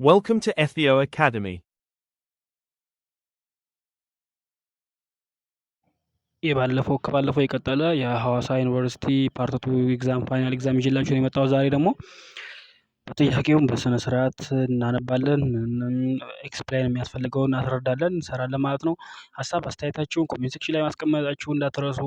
Welcome to Ethio Academy. የባለፈው ከባለፈው የቀጠለ የሐዋሳ ዩኒቨርሲቲ part two exam final exam ይዤላችሁ ነው የመጣሁት። ዛሬ ደግሞ ጥያቄውን በስነ ስርዓት እናነባለን፣ explain የሚያስፈልገውን እናስረዳለን፣ እንሰራለን ማለት ነው። ሀሳብ አስተያየታችሁን comment section ላይ ማስቀመጣችሁ እንዳትረሱ።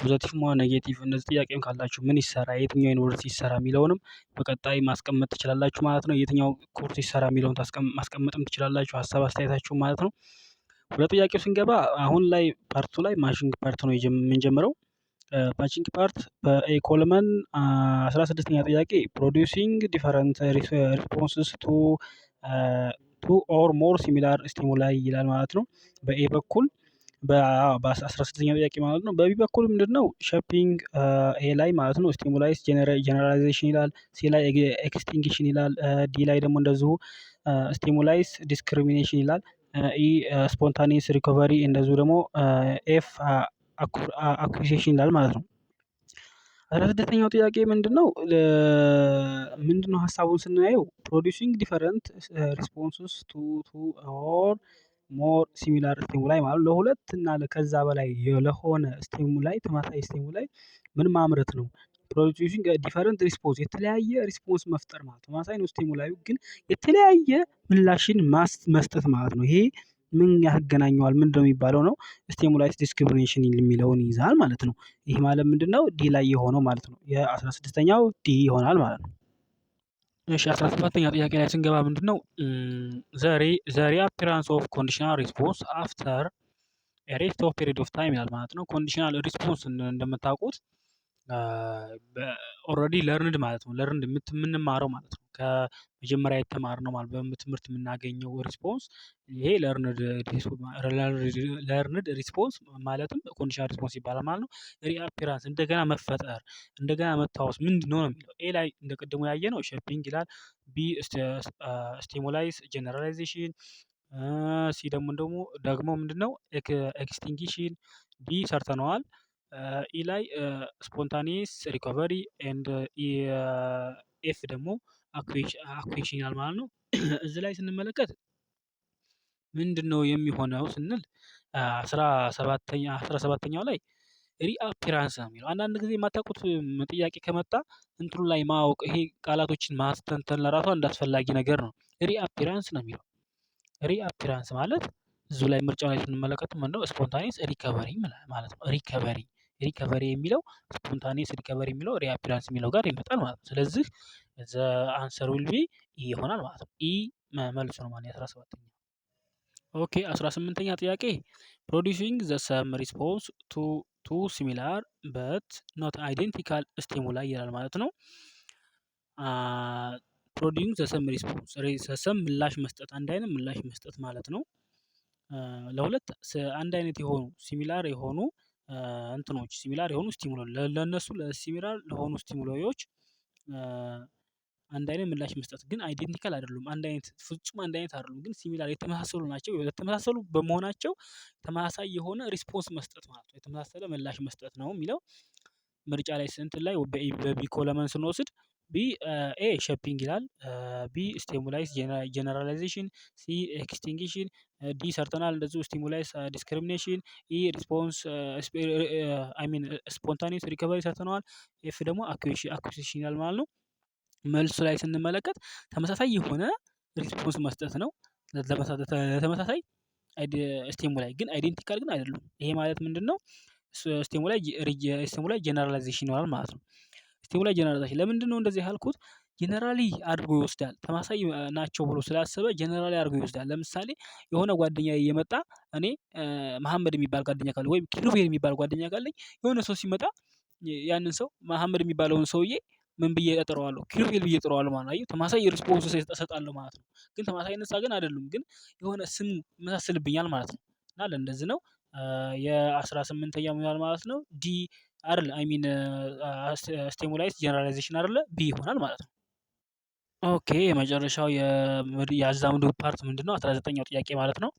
Positive ሆነ negative እነዚህ ጥያቄም ካላችሁ ምን ይሰራ፣ የትኛው ዩኒቨርሲቲ ይሰራ የሚለውንም በቀጣይ ማስቀመጥ ትችላላችሁ ማለት ነው። የትኛው ኮርስ ይሰራ የሚለውን ማስቀመጥም ትችላላችሁ፣ ሀሳብ አስተያየታችሁ ማለት ነው። ወደ ጥያቄው ስንገባ አሁን ላይ part ኡ ላይ matching part ነው የምንጀምረው። Matching part በ A column 16ኛ ጥያቄ producing different responses to two or more similar stimuli ይላል ማለት ነው። በ A በኩል በ16ኛ ጥያቄ ማለት ነው። በ B በኩል ምንድን ነው? Shaping A ላይ ማለት ነው። Stimulus generalization ይላል። C ላይ extinction ይላል። D ላይ ደግሞ እንደዚሁ stimulus discrimination ይላል። E spontaneous recovery፣ እንደዚሁ ደግሞ F acquisition ይላል ማለት ነው። 16ኛው ጥያቄ ምንድን ነው? ምንድን ነው ሀሳቡን ስናየው producing different responses to two or more similar stimuli ማለት ለሁለት እና ከዛ በላይ ለሆነ stimuli፣ ተመሳሳይ stimuli ምን ማምረት ነው? Producing different response፣ የተለያየ response መፍጠር ማለት ነው። ተመሳሳይ ነው stimuli ዩ፣ ግን የተለያየ ምላሽን መስጠት ማለት ነው። ይሄ ምን ያገናኘዋል? ምንድነው የሚባለው ነው? Stimulus discrimination የሚለውን ይይዛል ማለት ነው። ይህ ማለት ምንድነው? D ላይ የሆነው ማለት ነው። የ16ኛው D ይሆናል ማለት ነው። እሺ፣ 17ኛ ጥያቄ ላይ ስንገባ ምንድነው? The reappearance of conditional response after rest of period of time ይላል ማለት ነው። Conditional response እንደምታውቁት already learned ማለት ነው። Learned የምንማረው ማለት ነው። ከመጀመሪያ የተማርነው ማለት በትምህርት የምናገኘው response ይሄ learned response ማለትም conditional response ይባላል ማለት ነው። Reappearance እንደገና መፈጠር፣ እንደገና መታወስ ምንድነው ነው የሚለው። A ላይ እንደ ቅድሙ ያየነው shaping ይላል። B stimulus generalization፣ C ደግሞ ምንድነው? Extinction፣ D ሰርተነዋል። E ላይ spontaneous recovery and F ደግሞ acquisition ይላል ማለት ነው። እዚህ ላይ ስንመለከት ምንድነው የሚሆነው ስንል 17ኛው ላይ reappearance ነው የሚለው። አንዳንድ ጊዜ የማታውቁት ጥያቄ ከመጣ እንትኑ ላይ ማወቅ፣ ይሄ ቃላቶችን ማስተንተን ለራሱ አንድ አስፈላጊ ነገር ነው። Reappearance ነው የሚለው። Reappearance ማለት እዚሁ ላይ ምርጫው ላይ ስንመለከት ምንድነው? Spontaneous recovery ማለት ነው። Recovery የሚለው፣ spontaneous recovery የሚለው reappearance የሚለው ጋር ይመጣል ማለት ነው። ስለዚህ the answer will be E ይሆናል ማለት ነው። E መልሱ ነው ማለት 17ኛ። Okay፣ 18ኛ ጥያቄ producing the same response to two similar but not identical stimuli ይላል ማለት ነው። Producing the same response፣ same ምላሽ መስጠት፣ አንድ አይነት ምላሽ መስጠት ማለት ነው። ለሁለት አንድ አይነት የሆኑ similar የሆኑ እንትኖች፣ similar የሆኑ stimuli፣ ለእነሱ ለ similar ለሆኑ stimuli ዎች አንድ አይነት ምላሽ መስጠት፣ ግን identical አይደሉም። አንድ አይነት፣ ፍጹም አንድ አይነት አይደሉም፣ ግን similar የተመሳሰሉ ናቸው። የተመሳሰሉ በመሆናቸው ተመሳሳይ የሆነ response መስጠት ማለት ነው። የተመሳሰለ ምላሽ መስጠት ነው የሚለው። ምርጫ ላይ ስንት ላይ በ B column ስንወስድ B A shaping ይላል፣ B stimulus generalization፣ C extinction፣ D ሰርተናል እንደዚሁ stimulus discrimination፣ E response, I mean spontaneous recovery ሰርተነዋል። F ደግሞ acquisition ይላል ማለት ነው። መልሱ ላይ ስንመለከት ተመሳሳይ የሆነ response መስጠት ነው ለተመሳሳይ stimuli፣ ግን identical ግን አይደሉም። ይሄ ማለት ምንድነው? Stimuli generalization ይሆናል ማለት ነው። Stimuli generalization ለምንድነው እንደዚህ ያልኩት? Generally አድርጎ ይወስዳል፣ ተመሳሳይ ናቸው ብሎ ስላሰበ generally አድርጎ ይወስዳል። ለምሳሌ የሆነ ጓደኛዬ እየመጣ፣ እኔ መሀመድ የሚባል ጓደኛ ካለኝ ወይም ኪሩቤል የሚባል ጓደኛ ካለኝ፣ የሆነ ሰው ሲመጣ ያንን ሰው መሀመድ የሚባለውን ሰውዬ ምን ብዬ እጠራዋለሁ? ኪሩቤል ብዬ እጠራዋለሁ ማለት ነው። አየህ፣ ተመሳሳይ response እሰጣለሁ ማለት ነው። ግን ተመሳሳይነት ግን አይደሉም፣ ግን የሆነ ስሙ ይመሳሰልብኛል ማለት ነው። እና ለእንደዚህ ነው የ18ኛው ምን ይሆናል ማለት ነው? D አይደለ፣ I mean stimulus generalization አይደለ፣ B ይሆናል ማለት ነው። Okay፣ የመጨረሻው የአዛምዱ part ምንድነው? 19ኛው ጥያቄ ማለት ነው።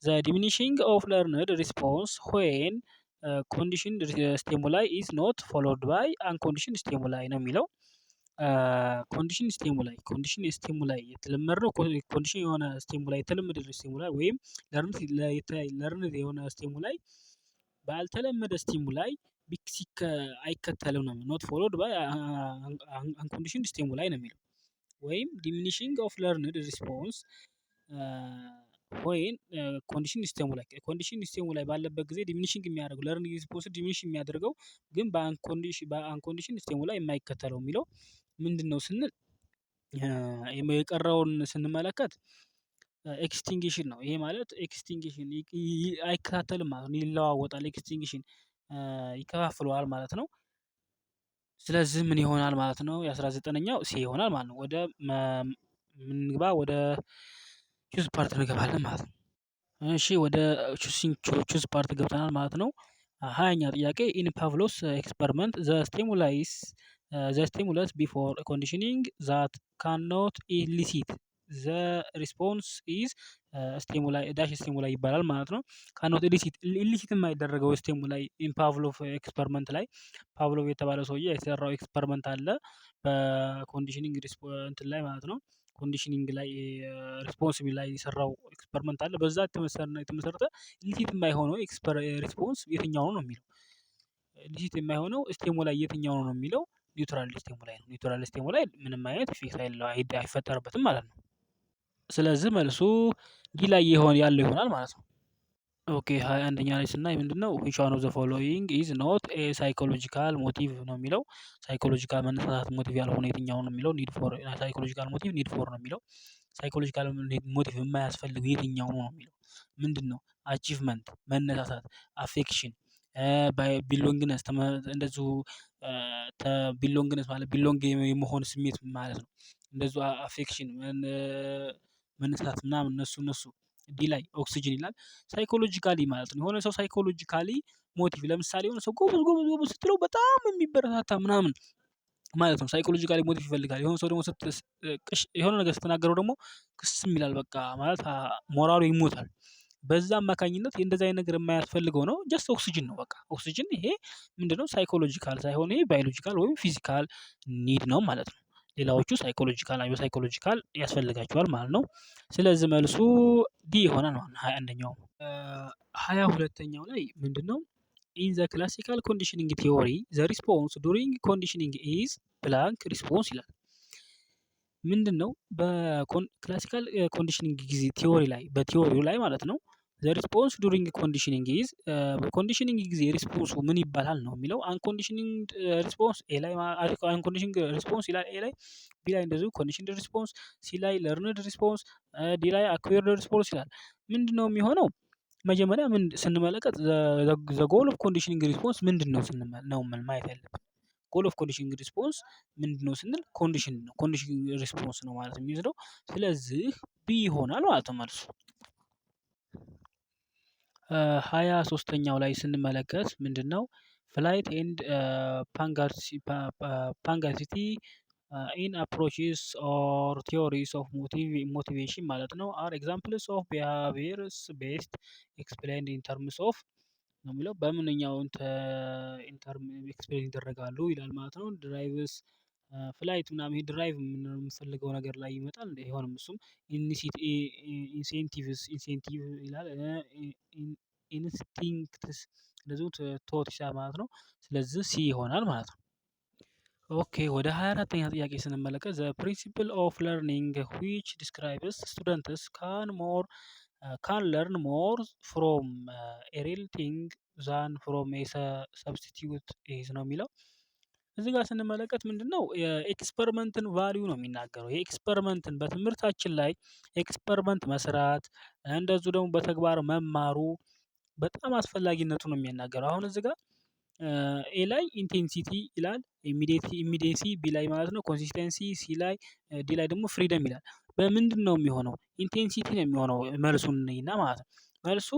The diminishing of learned response when conditioned stimuli is not followed by unconditioned stimuli ነው የሚለው። Conditioned stimuli, conditioned stimuli የተለመደው condition የሆነ stimuli፣ የተለመደ stimuli ወይም learned የሆነ stimuli ባልተለመደ stimuli አይከተልም ነው፣ not followed by unconditioned stimuli ነው የሚለው። ወይም diminishing of learned response ወይም conditioned stimuli፣ conditioned stimuli ባለበት ጊዜ diminishing የሚያደርገው፣ learning response diminish የሚያደርገው ግን በ unconditioned stimuli የማይከተለው የሚለው ምንድነው ስንል የቀረውን ስንመለከት extinction ነው። ይሄ ማለት extinction አይከታተልም ማለት ነው፣ ይለዋወጣል፣ extinction ይከፋፍለዋል ማለት ነው። ስለዚህ ምን ይሆናል ማለት ነው? የ19ኛው C ይሆናል ማለት ነው። ወደ ምንግባ፣ ወደ choose part እንገባለን ማለት ነው። እሺ፣ ወደ choose part ገብተናል ማለት ነው። 20ኛ ጥያቄ፣ in Pavlov's experiment the stimulus before conditioning that ካኖት ኢሊሲት ዘ ሪስፖንስ ኢዝ ስቲሙላይ ዳሽ ስቲሙላይ ይባላል ማለት ነው። ካኖት ኢሊሲት፣ ኢሊሲት የማይደረገው stimuli in Pavlov experiment ላይ፣ ፓቭሎቭ የተባለ ሰውዬ የሰራው experiment አለ በ conditioning እንትን ላይ ማለት ነው። Conditioning ላይ response ላይ የሰራው experiment አለ። በዛ የተመሰረተ elicit የማይሆነው response የትኛው ነው የሚለው፣ elicit የማይሆነው stimuli የትኛው ነው የሚለው neutral stimuli ነው። Neutral stimuli ምንም አይነት effect አይፈጠርበትም ማለት ነው። ስለዚህ መልሱ D ላይ ያለው ይሆናል ማለት ነው። Okay፣ 21ኛ ላይ ስናይ ምንድነው? Which one of the following is not a psychological motive ነው የሚለው። Psychological መነሳሳት motive ያልሆነ የትኛው ነው የሚለው። Need for psychological motive፣ need for ነው የሚለው። Psychological motive የማያስፈልገው የትኛው ነው የሚለው። ምንድነው? Achievement፣ መነሳሳት፣ affection፣ belongingness፣ እንደዚሁ belongingness ማለት belong የመሆን ስሜት ማለት ነው። እንደዚሁ affection፣ መነሳሳት ምናምን እነሱ። D ላይ ኦክሲጅን ይላል። Psychologically ማለት ነው። የሆነ ሰው psychologically motive፣ ለምሳሌ የሆነ ሰው ጎበዝ ጎበዝ ጎበዝ ስትለው በጣም የሚበረታታ ምናምን ማለት ነው። Psychologically motive ይፈልጋል። የሆነ ሰው ደግሞ የሆነ ነገር ስትናገረው ደግሞ ክስም ይላል፣ በቃ ማለት ሞራሉ ይሞታል። በዛ አማካኝነት እንደዚህ አይነት ነገር የማያስፈልገው ነው just ኦክሲጅን ነው፣ በቃ ኦክሲጅን። ይሄ ምንድነው? Psychological ሳይሆን ይሄ biological ወይም physical need ነው ማለት ነው። ሌላዎቹ psychological፣ psychological ያስፈልጋቸዋል ማለት ነው። ስለዚህ መልሱ D ይሆናል ማለት ነው 21ኛው። 22ኛው ላይ ምንድነው? In the classical conditioning theory the response during conditioning is blank response ይላል። ምንድነው? በ classical conditioning ጊዜ theory ላይ፣ በ theory ው ላይ ማለት ነው፣ the response during conditioning is፣ በ conditioning ጊዜ response ኡ ምን ይባላል ነው የሚለው። Unconditioning response A ላይ፣ unconditioning response ይላል A ላይ፣ B ላይ እንደዚሁ conditioned response፣ C ላይ learned response፣ D ላይ acquired response ይላል። ምንድነው የሚሆነው? መጀመሪያ ምን ስንመለከት the goal of conditioning response ምንድነው ነው ማየት ያለብን። Goal of conditioning response ምንድነው ስንል condition ነው፣ conditioning response ነው ማለት የሚይዘው። ስለዚህ B ይሆናል ማለት ነው መልሱ። 23ኛው ላይ ስንመለከት ምንድነው? Flight and pugacity in approaches or theories of motivation ማለት ነው are examples of behaviors best explained in terms of ነው የሚለው። በምንኛው in term explain ይደረጋሉ ይላል ማለት ነው። Drives፣ flight ምናምን፣ ይሄ drive የምንፈልገው ነገር ላይ ይመጣል እንዴ? አይሆንም። እሱም incentives፣ incentive ይላል፣ instincts እንደዚሁ thought ይላል ማለት ነው። ስለዚህ C ይሆናል ማለት ነው። Okay፣ ወደ 24ኛ ጥያቄ ስንመለከት the principle of learning which describes students can learn more from a real thing than from a substitute is ነው የሚለው። እዚህ ጋር ስንመለከት ምንድነው? የ experiment ን value ነው የሚናገረው። የ experiment ን በትምህርታችን ላይ experiment መስራት፣ እንደዚሁ ደግሞ በተግባር መማሩ በጣም አስፈላጊነቱ ነው የሚናገረው። አሁን እዚህ ጋር A ላይ intensity ይላል፣ immediacy B ላይ ማለት ነው፣ consistency C ላይ፣ D ላይ ደግሞ freedom ይላል። በምንድነው የሚሆነው? Intensity ነው የሚሆነው መልሱን እንይና ማለት ነው። መልሱ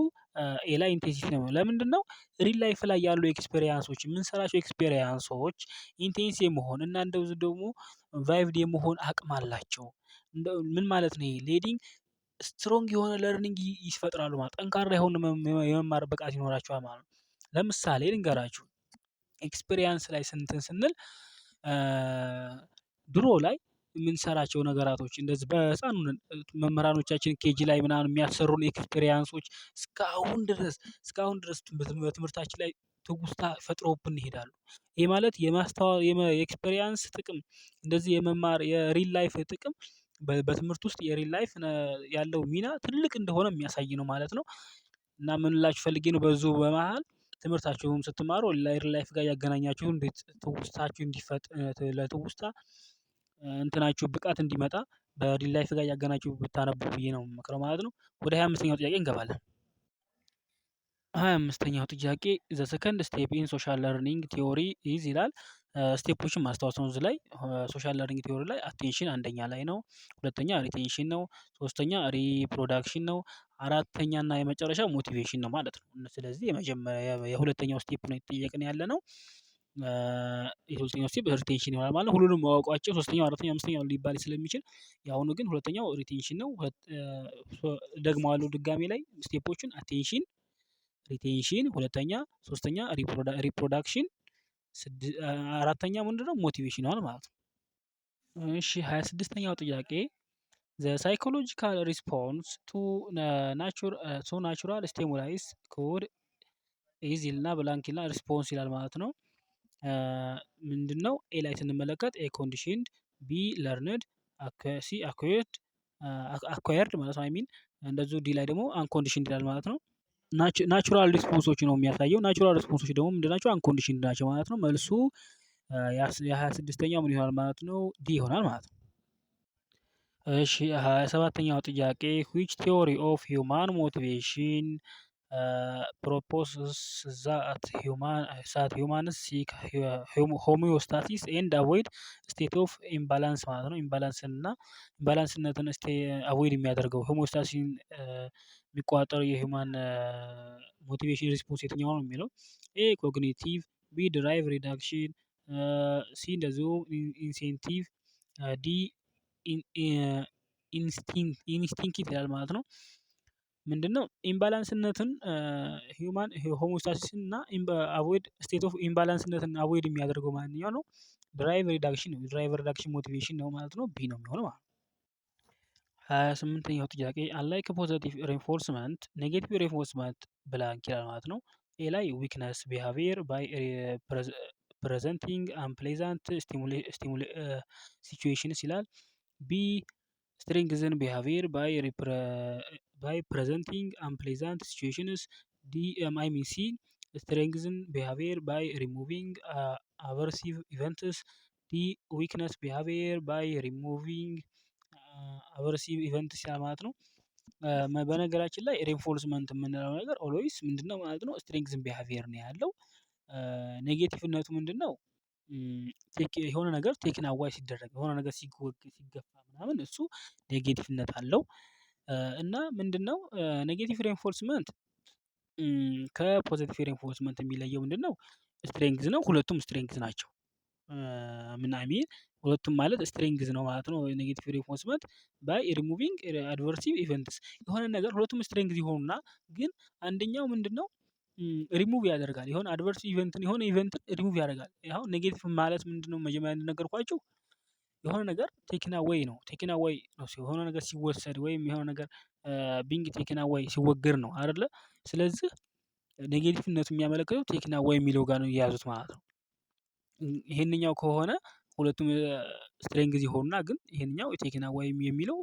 A ላይ intensity ነው። ለምንድነው? Real life ላይ ያሉ experience ኦች፣ የምንሰራቸው experience ኦች intense የመሆን እና እንደዚሁ ደግሞ vivid የመሆን አቅም አላቸው። ምን ማለት ነው? ይሄ leading strong የሆነ learning ይፈጥራሉ ማለት፣ ጠንካራ የሆነ የመማር ብቃት ይኖራቸዋል ማለት ነው። ለምሳሌ ልንገራችሁ፣ experience ላይ ስንትን ስንል ድሮ ላይ የምንሰራቸው ነገራቶች እንደዚህ በህፃኑ መምህራኖቻችን KG ላይ ምናምን የሚያሰሩን experience ኦች እስካሁን ድረስ በትምህርታችን ላይ ትውስታ ፈጥሮብን ይሄዳሉ። ይሄ ማለት የማስተዋል የ experience ጥቅም፣ እንደዚህ የመማር የ real life ጥቅም፣ በትምህርት ውስጥ የ real life ያለው ሚና ትልቅ እንደሆነ የሚያሳይ ነው ማለት ነው። እና ምን ልላችሁ ፈልጌ ነው፣ በዚሁ በመሃል ትምህርታችሁን ስትማሩ real life ጋር እያገናኛችሁ እንዴት ትውስታችሁ እንዲፈጥን፣ ለትውስታ እንትናችሁ ብቃት እንዲመጣ በ real life ጋር እያገናኛችሁ ብታነቡ ብዬ ነው የምመክረው ማለት ነው። ወደ 25ኛው ጥያቄ እንገባለን። 25ኛው ጥያቄ "The second step in social learning theory is" ይላል። Step ኦችን ማስታወስ ነው። እዚህ ላይ social learning theory ላይ attention አንደኛ ላይ ነው። ሁለተኛ retention ነው። ሶስተኛ reproduction ነው። አራተኛ እና የመጨረሻው motivation ነው ማለት ነው። ስለዚህ የመጀመሪያ የሁለተኛው step ነው የተጠየቅን ያለነው። የሁለተኛው step retention ይሆናል ማለት ነው። ሁሉንም ማወቋቸው ሶስተኛው፣ አራተኛው፣ አምስተኛው ሊባል ስለሚችል የአሁኑ ግን ሁለተኛው retention ነው። ደግመዋለሁ ድጋሚ ላይ step ኦቹን፦ attention፣ retention ሁለተኛ፣ ሶስተኛ reproduction፣ አራተኛ ምንድነው? Motivation ይሆናል ማለት ነው። እሺ፣ 26ኛው ጥያቄ "The psychological response to natural stimuli called is" ይልና blank ይልና response ይላል ማለት ነው። ምንድነው? A ላይ ስንመለከት A conditioned፣ B learned፣ C acquired ማለት ነው። I mean እንደዚሁ D ላይ ደግሞ unconditioned ይላል ማለት ነው። Natural response ኦች ነው የሚያሳየው። Natural response ኦች ደግሞ ምንድን ናቸው? Unconditioned ናቸው ማለት ነው። መልሱ የ26ኛው ምን ይሆናል ማለት ነው? D ይሆናል ማለት ነው። እሺ፣ 27ኛው ጥያቄ "Which theory of human motivation proposes that humans seek homeostasis and avoid state of imbalance" ማለት ነው። Imbalance ን እና imbalance ነትን avoid የሚያደርገው homeostasis ን የሚቆጣጠረው የ human motivation response የትኛው ነው የሚለው። A cognitive፣ B drive reduction፣ C እንደዚሁ incentive፣ D instinct ይላል ማለት ነው። ምንድነው? Imbalance ነትን human homeostasis ን እና avoid state of imbalance ነትን avoid የሚያደርገው ማንኛው ነው? Drive reduction ነው። Drive reduction motivation ነው ማለት ነው። B ነው የሚሆነው ማለት ነው። 28ኛው ጥያቄ "Unlike positive reinforcement, negative reinforcement blank" ይላል ማለት ነው። A ላይ weakness behavior by presenting unpleasant situations ይላል። B strengthen behavior by presenting unpleasant situations፣ D I mean C strengthen behavior by ሪሙቪንግ አቨርሲቭ ኢቨንትስ፣ ዲ ዊክነስ ቢሄቪየር ባይ ሪሙቪንግ አቨርሲቭ ኢቨንትስ ይላል ማለት ነው። በነገራችን ላይ reinforcement የምንለው ነገር always ምንድነው ማለት ነው? Strengthen behavior ነው ያለው። Negative ነቱ ምንድነው? የሆነ ነገር taken away ሲደረግ፣ የሆነ ነገር ሲወገድ፣ ሲገፋ ምናምን እሱ negative ነት አለው። እና ምንድነው negative reinforcement ከ positive reinforcement የሚለየው ምንድነው? Strength ነው፣ ሁለቱም strength ናቸው። ምን I mean ሁለቱም ማለት strength ነው ማለት ነው። ኔጌቲቭ ሬንፎርስመንት ባይ ሪሙቪንግ አድቨርሲቭ ኢቨንትስ የሆነ ነገር ሁለቱም strength ይሆኑና ግን አንደኛው ምንድነው? ሪሙቭ ያደርጋል፣ የሆነ አድቨርስ ኢቨንትን፣ የሆነ ኢቨንትን ሪሙቭ ያደርጋል። አሁን negative ማለት ምንድነው? መጀመሪያ እንደነገርኳችሁ የሆነ ነገር taken away ነው፣ taken away ነው፣ የሆነ ነገር ሲወሰድ ወይም የሆነ ነገር being taken away ሲወገድ ነው አይደለ? ስለዚህ negative ነቱ የሚያመለክተው taken away የሚለው ጋር ነው የያዙት ማለት ነው። ይሄንኛው ከሆነ ሁለቱም strength ይሆኑና ግን ይሄንኛው taken away የሚለው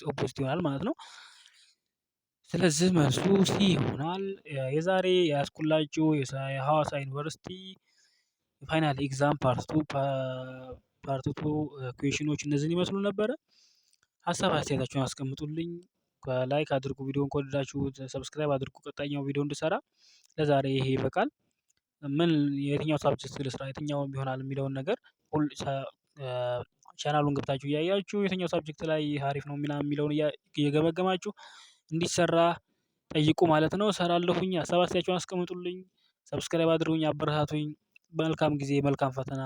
opposite ይሆናል ማለት ነው። ስለዚህ መልሱ C ይሆናል። የዛሬ የያዝኩላችሁ የሀዋሳ ዩኒቨርሲቲ final exam part two question ኦች እነዚህን ይመስሉ ነበረ። ሀሳብ አስተያየታችሁን አስቀምጡልኝ። Like አድርጉ፣ ቪዲዮውን ከወደዳችሁት subscribe አድርጉ፣ ቀጣይኛው ቪዲዮ እንድሰራ። ለዛሬ ይሄ ይበቃል። ምን የትኛው subject ልስራ፣ የትኛው ይሆናል የሚለውን ነገር ቻናሉን ገብታችሁ እያያችሁ የትኛው subject ላይ አሪፍ ነው ምናምን የሚለውን እየገመገማችሁ እንዲሰራ ጠይቁ ማለት ነው። እሰራለሁኝ። ሀሳብ አስተያየታችሁን አስቀምጡልኝ። Subscribe አድርጉኝ፣ አበረታቱኝ። መልካም ጊዜ፣ መልካም ፈተና።